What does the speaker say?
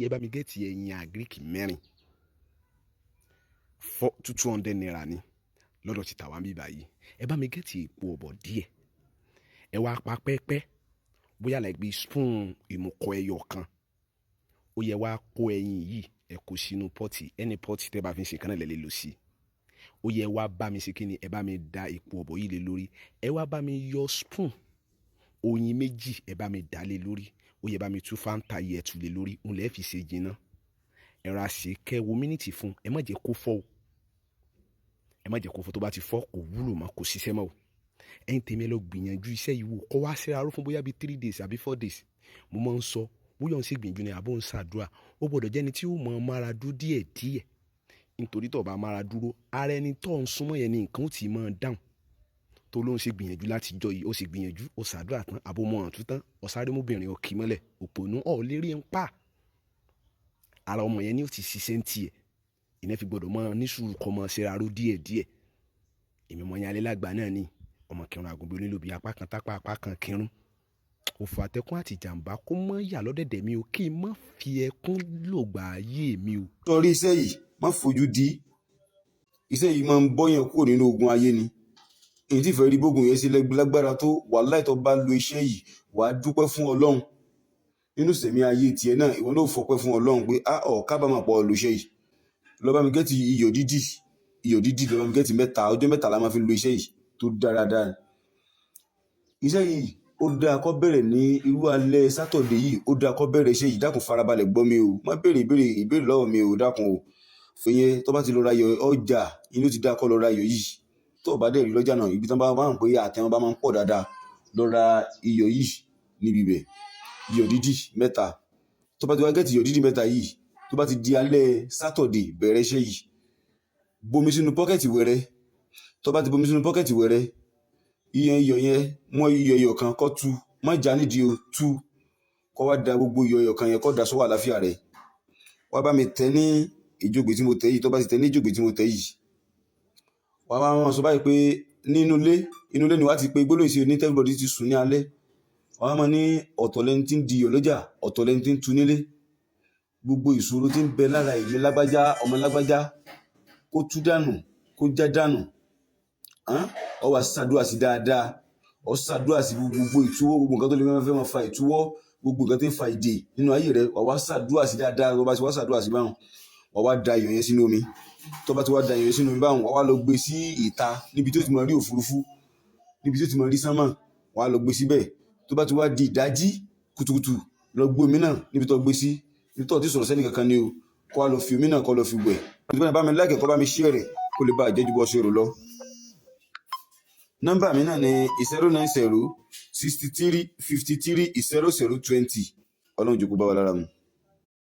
Ẹ bá mi get ẹyin agric 4, four two two hundred naira ni lọ́dọ̀ ti tàwa ń bí báyìí. Ẹ bá mi get èpo ọ̀bọ̀ díẹ̀, ẹ wá pa pẹ́pẹ́, bóyá like bí spoon ìmùkọ ẹyọ kan. Ó yẹ wá kó ẹyin yìí, ẹ kó sínú pot, ẹni pot tẹ́ bá fi ń ṣe kan náà lè lò sí. Ó yẹ wá bá mi ṣe kí ni? Ẹ bá mi da èpo ọ̀bọ̀ yìí lé lórí. Ẹ wá bá mi yọ spoon oyin 2, ẹ bá mi dà lé lórí. Ó yẹ bá mi tú Fanta yìí, ẹ tú lé lórí. Òun lẹ́ẹ̀ fi ṣe jiná. Ẹ ra ṣe kẹ́ wo minute fún. Ẹ má jẹ́ kó fọ́ o, ẹ má jẹ́ kó fọ́. Tó bá ti fọ́, kò wúlò mọ́, kò ṣiṣẹ́ mọ́ o. Ẹ̀yin tèmi, ẹ lọ gbìyànjú iṣẹ́ yìí wò, kó wá síra ró fún bóyá bíi 3 days àbí 4 days. Mo máa ń sọ, bóyá òun ṣe gbìyànjú ni àbó ń ṣàdúrà, ó gbọ́dọ̀ jẹ́ni tí ó mọ̀ mára dúró díẹ̀ díẹ̀, nítorí tó bá mára dúró, ara ẹni tó ń súnmọ́ yẹn ni nǹkan ó ti máa dáhùn. Tó ló ń ṣe gbìyànjú láti jọ yìí, ó ṣe gbìyànjú, ó ṣàdúrà tán, àbó mọ̀ ọ̀tún tán, ọ̀sáré mọ́bìnrin ọ̀kì mọ́lẹ̀, òpònú ọ̀ lérí ń pa ara ọmọ yẹn ni ó ti ṣiṣẹ́ ń tiẹ̀. Ìyẹn fi gbọ́dọ̀ máa ní sùúrù, kọ́ máa ṣe rárú díẹ̀ díẹ̀. Èmi mọ̀ yẹn alẹ́ lágbàá náà ni ọmọ kírun àgùnbí onílòbí, apá kan tápá, apá kan kírun. Òfò, àtẹkùn àti ìjàmbá kó mọ́ yà lọ́dẹ̀dẹ̀ mi o, kí n má fi ẹkún lògbà ayé mi o. Torí iṣẹ́ yìí, má fojú di iṣẹ́ yìí, máa ń bọ́yàn kúrò nínú ogun ayé ni. Èyí tí ìfẹ́ rí bógun yẹn sí lágbára tó wàláhì, tó bá lo iṣẹ́ yìí, wàá dúpẹ́ fún Ọlọ́run nínú sẹ̀mí ayé tiẹ̀ náà. Ìwọ náà fọpẹ́ fún Ọlọ́run pé a ọ̀ kábàámọ̀ pọ̀ lo iṣẹ́ yìí. Lọ bá mi get iyọ̀ dídì, iyọ̀ dídì, lọ bá mi get 3. Ọjọ́ 3 la máa fi lo iṣẹ́ yìí tó dára dára. Iṣẹ́ yìí, ó dáa kó bẹ̀rẹ̀ ní irú alẹ́ Saturday yìí. Ó dáa kó bẹ̀rẹ̀ iṣẹ́ yìí. Dákun, farabalẹ̀ gbọ́ mi o. Má béèrè ìbéèrè ìbéèrè lọ́wọ́ mi o, dákun o. Fìyẹn tó bá ti lọ ra iyọ̀ ọjà inú ti dáa kó lọ ra iyọ̀ yìí. Tó o bá dẹ̀ rí lọ́jà náà, ibi tí wọ́n bá máa ń pè àtẹ wọn bá máa ń pọ̀ dáadáa, lọ ra iyọ̀ yìí níbi ibẹ̀, iyọ̀ dídì 3. Tó bá ti wá get iyọ̀ dídì 3 yìí, tó bá ti di alẹ́ Saturday, bẹ̀rẹ̀ iṣẹ́ yìí. Bomi sínú bucket wẹ̀rẹ̀. Tó bá ti bomi sínú bucket wẹ̀rẹ̀, iye iyọ̀ yẹn, mọ́ iyọ̀ ẹyọ kan kó tu, má já nídìí o, tú kó wá da gbogbo iyọ̀ ẹyọ kan yẹn, kó da sọ́wọ́ àlàáfíà rẹ̀. Wá bá mi tẹ ní ìjókòó tí mo tẹ yìí. Tó bá ti tẹ ní ìjókòó tí mo tẹ yìí, wàá máa wọn sọ báyìí pé nínú ilé, inú ilé ni wàá ti pé gbólóhùn sí ní everybody ti sùn ní alẹ́. Wàá máa ní ọ̀tọ̀ lẹni tí ń di iyọ̀ lọ́jà, ọ̀tọ̀ lẹni tí ń tu nílé. Gbogbo ìṣòro tí ń bẹ lára èmi lágbájá, ọmọ lágbájá, kó tú dànù, kó já dànù. Ọ wá ṣàdúrà sí dáadáa. Ọ ṣàdúrà sí gbogbo ìtúwọ́, gbogbo nǹkan tó lè fẹ́ máa fa ìtúwọ́, gbogbo nǹkan tí ń fa ìdè nínú ayé rẹ, wà wá ṣàdúrà sí dáadáa. Tó bá ti wá ṣàdúrà sí báwọn, wà wá da iyọ̀ yẹn sínú omi. Tó bá ti wá da iyọ̀ yẹn sínú omi báwọn, wà wá lọ gbé sí ìta níbi tí ó ti máa rí òfurufú, níbi tí ó ti máa rí sánmà, wà á lọ gbé síbẹ̀. Tó bá ti wá di ìdájí kùtùkùtù, lọ gbé omi náà níbi tó gbé sí, níbi tó ti sọ̀rọ̀ sẹ́ni kankan ni o, kó wá lọ fi omi náà, kó lọ fi wẹ̀. Bá mi like, kó bá mi share rẹ̀, kó lè bá àjẹjú bọ́ ṣe rò lọ. Nọ́mbà mi náà ni 09063530020. Ọlọ́run jòkó bá wa lára mu.